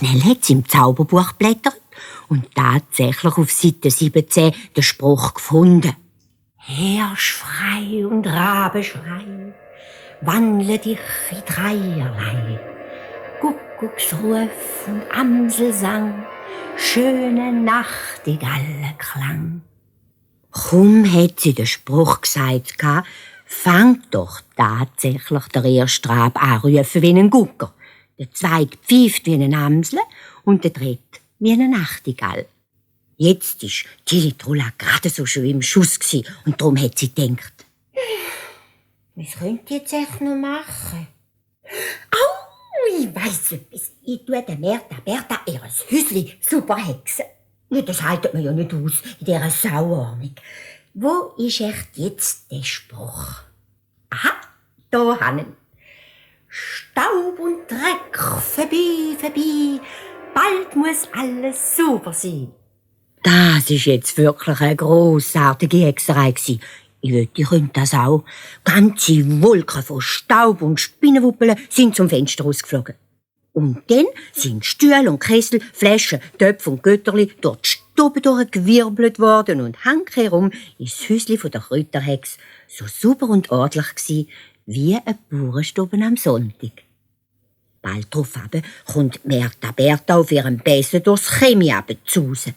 Schnell hat sie im Zauberbuch blättert und tatsächlich auf Seite 17 den Spruch gefunden. Herrsch frei und Rabe schrei, wandle dich in dreierlei. Kuckucksruf und Amselsang, schöne Nachtigalleklang. Kaum hat sie den Spruch gesagt, fängt doch tatsächlich der erste Rab an rufen wie ein Gucker. Der zweite pfeift wie eine Amsel und der dritte wie eine Nachtigall. Jetzt war Tilly-Trulla gerade so schön im Schuss und darum hat sie gedacht, was könnte ich jetzt echt noch machen? Au, ich weiss etwas. Ich tue der Bertha ihr Häusli super hexen. Das haltet man ja nicht aus in dieser Sauordnung. Wo ist echt jetzt der Spruch? Aha, da haben. Staub und Dreck, vorbei, bald muss alles super sein. Das war jetzt wirklich eine grossartige Hexerei. Ich wette, ich könnte das auch. Ganze Wolken von Staub und Spinnenwuppeln sind zum Fenster rausgeflogen. Und dann sind Stühle und Kessel, Flaschen, Töpfe und Götterli durch die Stube durchgewirbelt worden und herum ist das Häusli von der Kräuterhex so sauber und ordentlich gsi wie ein Bauernstube am Sonntag. Bald darauf kommt Bertha auf ihrem Besen durchs Chemie runterzusen.